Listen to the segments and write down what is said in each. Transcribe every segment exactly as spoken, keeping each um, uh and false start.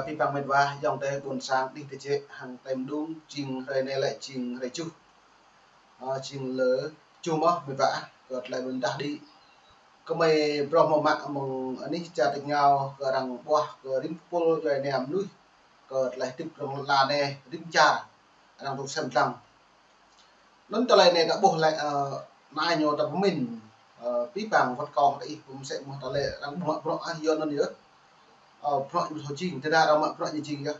Ih pang met wa, ayŏng adơi ƀôn sang đih tơjĕ hăng tơm đŭng, jing hrơi anai lĕ jing hrơi tơjuh. Ơ, jing lơ tơjuh mơ̆ met wa, kơ tơlơi ƀuăn dah đĭ. Kơmơi brŏ mơ̆ mă mơ̆ng anih čar tač rơngiao kơ arăng ƀuah kơ rĭm pul djuai ania mơnuih, kơ tơlơi hơdip rŏng lŏn anai, rĭm čar arăng tŭ sem lăng. Anŭn tơlơi anai ta ƀuh lĕ, ơ, anai ñu ta pơmĭn, ơ, pĭ pang wơ̆t kâo hăng ih pơmĭn sĕ mơ̆ tơlơi arăng ƀu mă bruă, ah, yua anŭn yơh. Ơ, bruă ñu thâo jing, tơdah arăng mă bruă ñu jing yơh.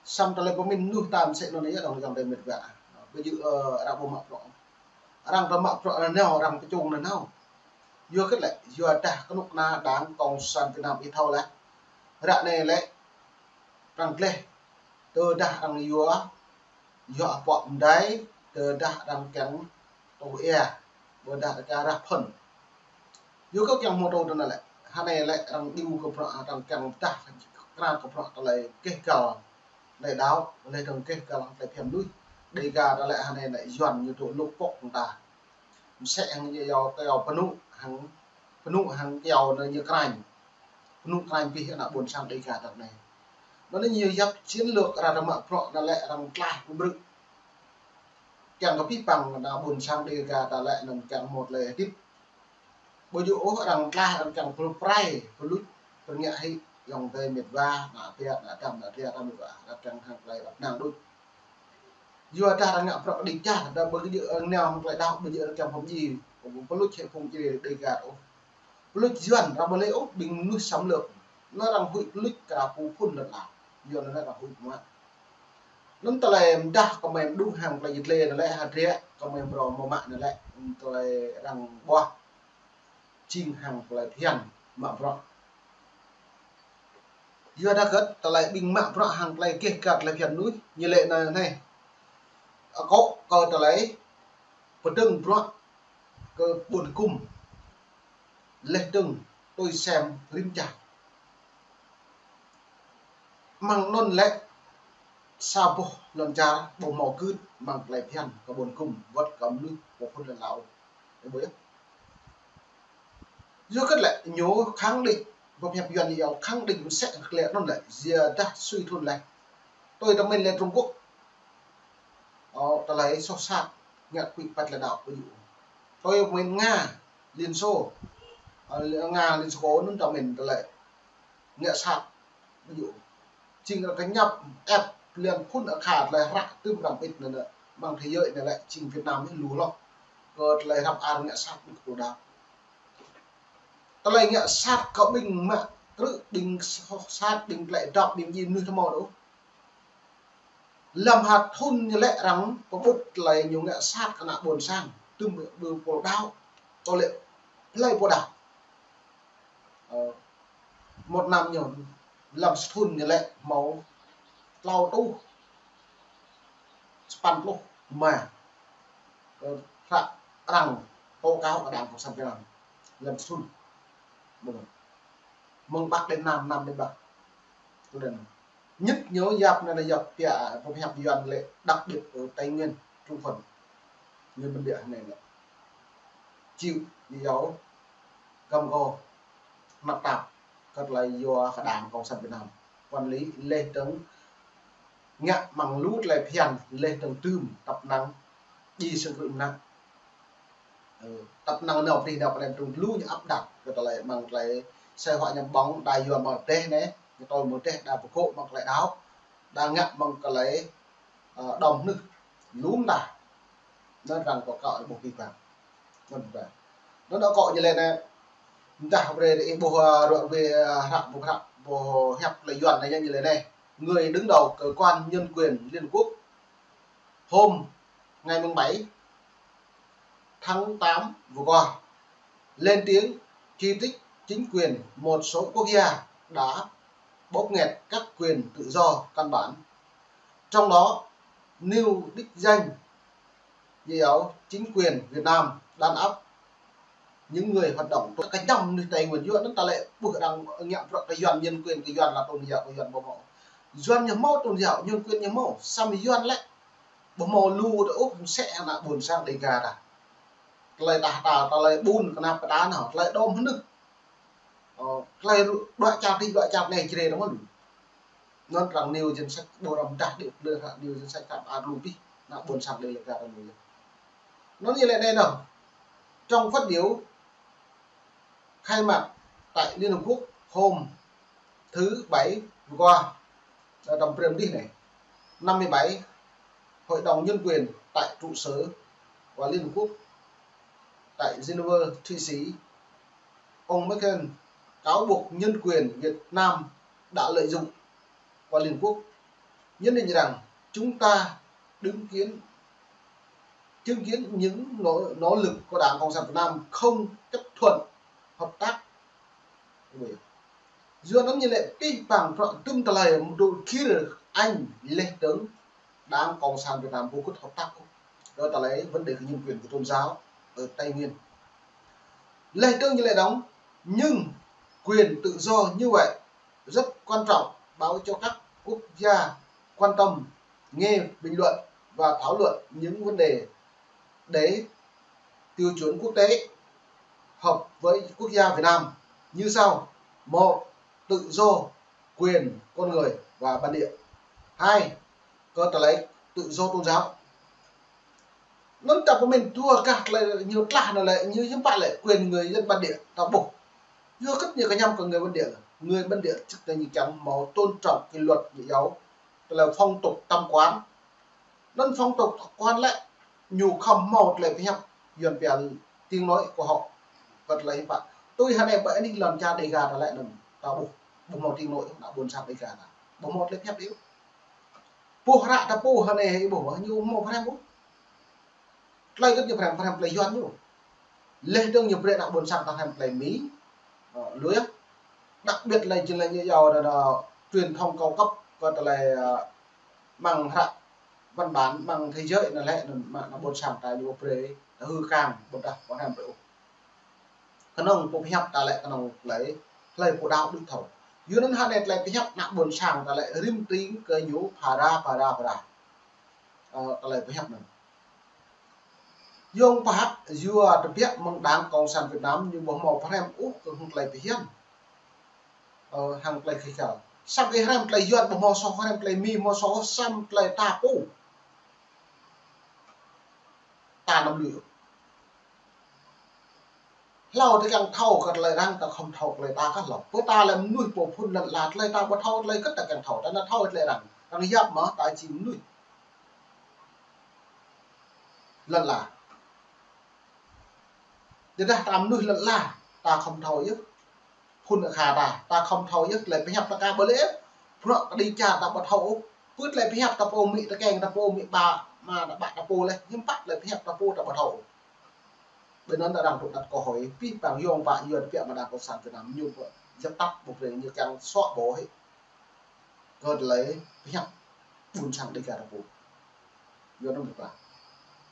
Samơ̆ tơlơi pơmĭn mơnuih ta mơ̆n sĕ anŭn yơh, ayŏng adơi met wa. Ƀu djơ̆, ơ, arăng ƀu mă bruă. Arăng ta mă bruă nanao, arăng pơčung nanao. Yua hơget lĕ, yua dah kơnuk kơna Đảng Cộng sản Việt Nam ih thâo laih. Ră anai lĕ, arăng gleh, tơdah arăng yua, yua apŏk mơdai, tơdah arăng kiăng tŭ ia, ƀôdah arăng kiăng rah phŭn. Yua kơ kiăng hmâo tŭ tơnă lĕ, hơnai lĕ arăng điu kơ bruă, arăng kiăng pơdah krăn kơ bruă tơlơi keh găl, tơlơi đaŏ, tơlơi dơ̆ng keh găl tơlơi phiăn mơnuih. Dêgar ta lĕ hơnai lĕ Yuan ñu tŭ lŭk pŏk ta. Mơsĕ hăng ñu yua kơ yua pơnŭ hăng, pơnŭ hăng kơ yua anai ñu krăn. Pơnŭ krăn pih ană ƀôn sang Dêgar ta anai. Anŭn ñu yap chiến lược arăng mă bruă anŭn lĕ arăng tlaih pơbrư̆. Kiăng kơ pĭ păng ană ƀôn sang Dêgar ta lĕ anŭn kiăng hmâo tơlơi hơdip. Ƀu djơ̆ ôh arăng tlaih arăng kiăng pơlŭt prai, pơlŭt, pơrơngiă hĭ, ayŏng adơi met wa, ană ƀiă, ană dăm, ană tria, ană met wa, arăng kiăng hăng tơlơi ƀăt năng đôč. Yua dah arăng ngă bruă kơđi čar, dah ƀu djơ̆ arăng nao hăng tơlơi đaŏ, ƀu djơ̆ arăng kiăng pơmĭn, pơlŭt hĭ phung djai Dêgar ôh. Pơlŭt Yuan arăng ƀu lĕ ôh, ƀing mơnuih xâm lược. Anŭn arăng huĭ pơlŭt kơ arăng pơphun lŏn ala. Yuan anŭn arăng huĭ mă. Anŭn tơlơi mơdah kơmơi mơđung hăng tơlơi jơt lĕ anŭn lĕ hơdră kơmơi brŏ mơ̆ mă anŭn lĕ, tơlơi arăng ƀuah jing hăng tơlơi phiăn mă bruă. Yua dah hơget tơlơi ƀing mă bruă hăng tơlơi keh găl tơlơi phiăn mơnuih, ñu lĕ anai anai. Akŏ kơ tơlơi pơdơ̆ng bruă kơ ƀôn hơkŭm. Laih dơ̆ng tui sem rĭm čar. Mơ̆ng anŭn lĕ sa boh lŏn čar ƀu hmâo gưt mơ̆ng tơlơi phiăn kơ ƀôn hơkŭm wơ̆t kơ mơnuih pơphun lŏn ala. Ơ, ƀuh yơh. Yua hơget lĕ ñu khẳng định, boh hiăp Yuan ñu khẳng định mơsĕ hơget lĕ anŭn lĕ, yua dah sui thŭn laih. Tui tơmĭn lĕ Trung Quốc. Ơ, tơlơi soh sat, ngă kuĭ păt lĕ đaŏ ƀu djơ̆. Tui tơmĭn Nga, Liên Xô. Ơ, Nga, Liên Xô anŭn tơmĭn tơlơi ngă sat ƀu djơ̆. Jing arăng kơñăp ĕp lăng phŭn akha tơlơi hră tơm răm pĭt anŭn lĕ. Mơ̆ng thế giới anŭn lĕ jing Việt Nam ñu lu hloh. Kơ tơlơi hrăm ar ngă sat ƀu kơ pô đaŏ. Tơlơi ngă sat kơ ƀing mă krư̆, ƀing soh sat, ƀing tơlơi dŏp, ƀing djai mơnuih tơmâo đôč. Lăm ha thŭn ñu lĕ arăng pơƀut tơlơi ñu ngă sat kơ ană ƀôn sang, tơm ƀu pô đaŏ, tơlơi plơi pô đaŏ. Ơ, một năm ñu, lăm sa thŭn ñu lĕ hmâo klâo rơtuh sapăn pluh rơma. Ơ, hră arăng tố cáo kơ Đảng Cộng sản Việt Nam. Lăm sa thŭn. Mơ̆ng, mơ̆ng Bắc đến Nam, Nam đến Bắc. Lăm Nhất ñu yap anai lĕ yap pia, boh hiăp Yuan lĕ đặc biệt ở Tây Nguyên, Trung phần. Người bản địa anai lĕ chịu ñu yua găm gô, năp tap, kơ tơlơi yua kơ Đảng Cộng sản Việt Nam quản lý, laih dơ̆ng ngă mơ̆ng lu tơlơi phiăn, laih dơ̆ng tơm tăp năng, djai sơng krư̆ mơnă. Ơ, tăp năng nao prih nao pơnai trŭng lu ñu áp đặt kơ tơlơi mơ̆ng tơlơi xã hội ñu ƀơ̆ng đa yua mơ̆ng teh anai, ñu tơl mơ̆ng teh đa pơkŏ mơ̆ng tơlơi đaŏ, đa ngă mơ̆ng tơlơi, ơ, đom hnưh, lŭm đa. Anŭn arăng kơ kâo ƀuh pĭ păng. Anŭn ƀuh păng. Anŭn akŏ ñu lĕ anai, dah brơi ih ƀuh, ơ, ruă ruê, ơ, hră, ƀuh hră, ƀuh hiăp tơlơi Yuan anai ñu lĕ anai. Người đứng đầu cơ quan nhân quyền Liên Quốc hôm ngày mùng bảy tháng tám vừa qua lên tiếng chỉ trích chính quyền một số quốc gia đã bóp nghẹt các quyền tự do căn bản, trong đó nêu đích danh, dạy dỗ chính quyền Việt Nam đàn áp những người hoạt động trong cái nhóm người Tây Nguyên. Yuan anŭn tơlơi ƀuh arăng ngă bruă kơ Yuan, nhân quyền kơ Yuan, là tôn giáo kơ Yuan ƀu hmâo. Yuan ñu hmâo tôn giáo, nhân quyền ñu hmâo, samơ̆ Yuan lĕ ƀu hmâo lu đôč ôh, mơsĕ ană ƀôn sang Dêgar ta. Tơlơi tah ta, tơlơi ƀun kơnăp kơ ta nao, tơlơi đom hnưh. Ơ, tơlơi đuaĭ čar adih, đuaĭ čar anai Jrai ta mơ̆n. Anŭn arăng nêu danh sách ƀu răm dah đĭ, lĕ arăng nêu danh sách tap a lu pih, ană ƀôn sang Đêga arăng nêu. Anŭn ñu lĕ anai nơh. Trong phát biểu khai mạc tại Liên Hợp Quốc hôm thứ Bảy vừa qua, à, tơm brơi mơ̆ng anai, năm mươi bảy, Hội đồng Nhân quyền tại trụ sở của Liên Hợp Quốc tại Geneva, Thụy Sĩ, ông Michael cáo buộc nhân quyền Việt Nam đã lợi dụng của Liên Hợp Quốc, nhấn mạnh rằng chúng ta đứng kiến, chứng kiến những nỗ, nỗ lực của Đảng Cộng sản Việt Nam không chấp thuận hợp tác. Yua anŭn ñu lĕ pih pang prăk tŭm tơlơi mơdŭ kir añ lĕ dơ̆ng Đảng Cộng sản Việt Nam ƀu kŭt hợp tác kơ tơlơi vấn đề quyền, quyền của tôn giáo ở Tây Nguyên. Lĕ dơ̆ng ñu lĕ dơ̆ng, nhưng quyền tự do như vậy rất quan trọng, báo cho các quốc gia quan tâm, nghe bình luận và thảo luận những vấn đề để tiêu chuẩn quốc tế hợp với quốc gia Việt Nam như sau. Một, tự do quyền con người và bản địa. Hai, kơ tơlơi tự do tôn giáo. Anŭn ta pơmĭn dua gah tơlơi ñu tlah anŭn lĕ, ñu hiư̆m pă lĕ quyền người dân bản địa ta ƀuh. Yua kơ ñu kơñăm kơ người bản địa. Người bản địa chắc chắn ñu kiăng hmâo tôn trọng kỷ luật ñu yua, tơlơi phong tục tập quán. Anŭn phong tục tập quán lĕ, ñu khŏm hmâo tơlơi pơhiăp Yuan pia tiếng nói của họ. Kơ tơlơi hiư̆m pă. Tui hơnai ƀơi anih lŏn čar Đêga ta lĕ anŭn ta ƀuh, ƀu hmâo tiếng nói, ană ƀôn sang Đêga ta ƀu hmâo tơlơi pơhiăp đĭ. Pô hră ta pô hơnai ƀu hmâo, ñu hmâo pơhrăm ƀu. Tơlơi kơ ñu pơhrăm, pơhrăm tơlơi Yuan ñu. Lĕ dơ̆ng ñu brơi ană ƀôn sang ta pơhrăm tơlơi Mi. Ơ, lui. Đặc biệt là chính là ñu yua anŭn, anŭn truyền thông cao cấp kơ tơlơi, ơ, mơ̆ng hră văn bản mơ̆ng thế giới anŭn lĕ, anŭn mơ̆ng ană ƀôn sang ta ñu brơi, ta hư kang, ƀôdah pơhrăm brơi ôh. Kơnơ̆ng pô pơhiăp ta lĕ kơnơ̆ng tơlơi, tơlơi pô đaŏ đôč thâo. Yua anŭn hơnai tơlơi pơhiăp ană ƀôn sang ta lĕ rĭm tring kơ ñu phara, phara, phara. Ơ, tơlơi pơhiăp anŭn. Yua pơhiăp, yua tơbiă mơ̆ng Đảng Cộng sản Việt Nam ñu ƀu hmâo pơhrăm ôh kơ hăng tơlơi pơhiăp. Ơ, hăng tơlơi khĭ kal. Samơ̆ ih hrăm tơlơi Yuan ƀu hmâo soh, hrăm tơlơi Mi hmâo soh, samơ̆ tơlơi ta pô. Ta anăm lui. Hlâo ta kiăng thâo kơ tơlơi arăng, ta khŏm thâo tơlơi ta kah hlâo. Pơ ta lĕ mơnuih pô phŭn lŏn ala, tơlơi ta ƀu thâo tơlơi kơ ta kiăng thâo. Ta anăm thâo tơlơi arăng. Arăng yap mơ̆, ta či mơnuih lŏn ala. Tơdah ta mơnuih lŏn ala, ta khŏm thâo yơh. Phŭn akha ta, ta khŏm thâo yơh, tơlơi pơhiăp ta ka ƀu lĕ. Prŏk kơđi čar ta ƀu thâo ôh. Pơ tơlơi pơhiăp ta pô, amĭ ta keng ta pô, amĭ ƀă, ama ta ƀă ta pô lĕ. Hiư̆m pă tơlơi pơhiăp ta pô ta ƀu thâo ôh. Ƀơi anŭn ta arăng tŭ đăt kơ hơi, pih pang yŏng pă Yuan tơbiă mơ̆ng Đảng Cộng sản Việt Nam ñu pơ djăp tăp ƀu brơi ñu kiăng sŏk ƀô̆ hĭ. Kơ tơlơi pơhiăp ƀôn sang Đêga ta pô. Yua anŭn ƀu pă.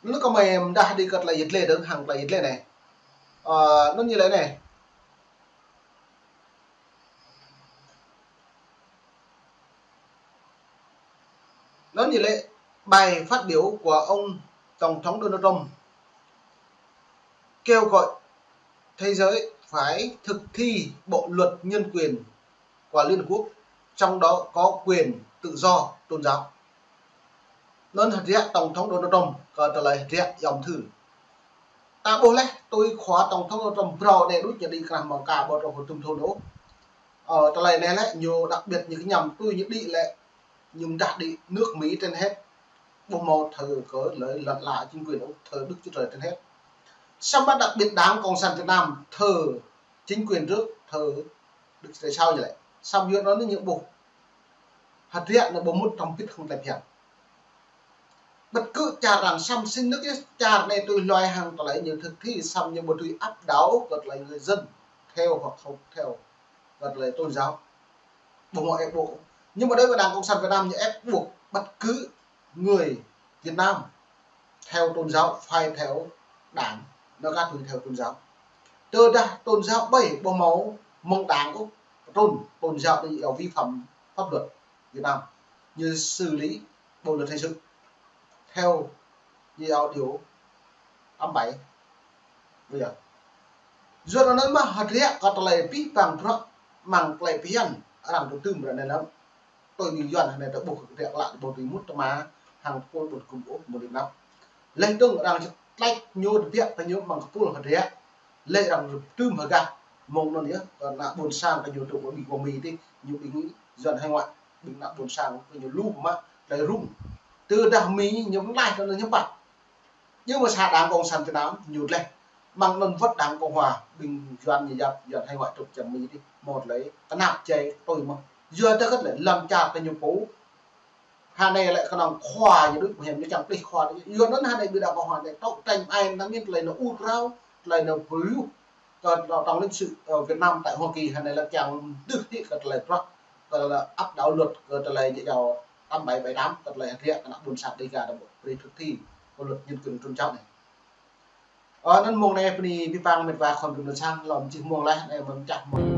Lu kơ mơi mơdah đĭ kơ tơlơi yet lĕ dơ̆ng hăng tơlơi yet lĕ anai. Ơ, anŭn ñu lĕ anai. Anŭn ñu lĕ bài phát biểu của ông Tổng thống Donald Trump kêu gọi thế giới phải thực thi bộ luật nhân quyền của Liên Hợp Quốc, trong đó có quyền tự do tôn giáo. Anŭn hơdră Tổng thống Donald Trump kơ tơlơi hơdră yom thư. Ta ƀuh lĕ, tui khua Tổng thống Donald Trump phrâo anai đôč ñu đĭ krah mơ̆ng ka ƀu trŏ hơdôm thun ôh. Ơ, tơlơi anai lĕ, ñu đặc biệt ñu kơñăm tui ñu đĭ lĕ, ñu mơdah đĭ nước Mỹ trên hết. Ƀu hmâo thờ cớ lĕ lŏn ala chính quyền ôh, thờ Đức Chúa Trời trên hết. Samơ̆ đặc biệt Đảng Cộng sản Việt Nam thờ chính quyền trước, thờ Đức Chúa Trời sau ñu lĕ. Samơ̆ yua anŭn ñu ƀuh. Hơdră ñu ƀu mŭt tơm pit hăng tơlơi phiăn. Bất cứ čar arăng samơ̆ sinh nước yơh, čar anai tui hluai hăng tơlơi ñu thực thi samơ̆ ñu ƀu tui áp đảo kơ tơlơi người dân theo hoặc không theo kơ tơlơi tôn giáo. Ƀu hmâo ép buộc. Nhưng mà đối với Đảng Cộng sản Việt Nam ñu ép buộc bất cứ người Việt Nam theo tôn giáo, phải theo đảng, anăm ka tui theo tôn giáo. Tơdah tôn giáo ƀai ƀu hmâo mơ̆ng đảng ôh, tôn, tôn giáo anai yua vi phạm pháp luật Việt Nam. Ñu xử lý bộ luật hình sự theo yua điều tám bảy. Ƀu djơ̆. Yua anŭn mơ̆ hơdră kơ tơlơi pih pang prŏk mơ̆ng tơlơi phiăn arăng tŭ tŭm ră anai lăm. Tui ƀing Yuan hơnai ta ƀuh kơ kơdră klă ta ƀuh tui mŭt tơma hăng pôl ƀut gum ôh mơ̆ng Việt Nam. Laih dơ̆ng arăng čơtlĕč ñu tơbiă kơ ñu mơ̆ng kơpul hơdră. Laih arăng rơtưm hơgah mơ̆ng anŭn yơh, kơ ană ƀôn sang kơ ñu tŭ ƀing gơmơi tih, ñu ƀing Yuan hải ngoại, ƀing ană ƀôn sang kơ ñu lu mă tơlơi rŭng. Tơdah Mi ñu mơ̆n laih kơ anŭn ñu păt. Yua mơ̆ sa đảng Cộng sản Việt Nam ñu laih. Mơ̆ng anŭn wơ̆t đảng Cộng hòa, ƀing Yuan ñu yap, Yuan hải ngoại tŭk čăm Mi tih, mơ̆ tơlơi kơnăl čai tui mơ̆n. Yua tơ kơt lĕ lăm čar kơ ñu pô. Hơnai lĕ kơnơ̆ng khua ñu đuč, mơ̆ hiam ñu čang plih khua ñu. Yua anŭn hơnai ƀing đảng Cộng hòa anai tŏk tañ ai anŭn mĭn tơlơi anŭn ur krao, tơlơi anŭn pơyuh. Kơ tổng lãnh sự, ờ, Việt Nam tại Hoa Kỳ hơnai lĕ čang tưh hĭ kơ tơlơi prăk, kơ tơlơi áp đảo luật, kơ tơlơi ñu iâu tám bảy bảy tám, kơ tơlơi hơdră kơ ană ƀôn sang Đêga đa ƀu brơi thực thi kơ luật nhân quyền tôn giáo anai. Ơ, anŭn mông anai bơni abih bang met wa khŏm gum nơ̆ng sang, lơ̆m čih mông laih anai mơ̆n čah mông.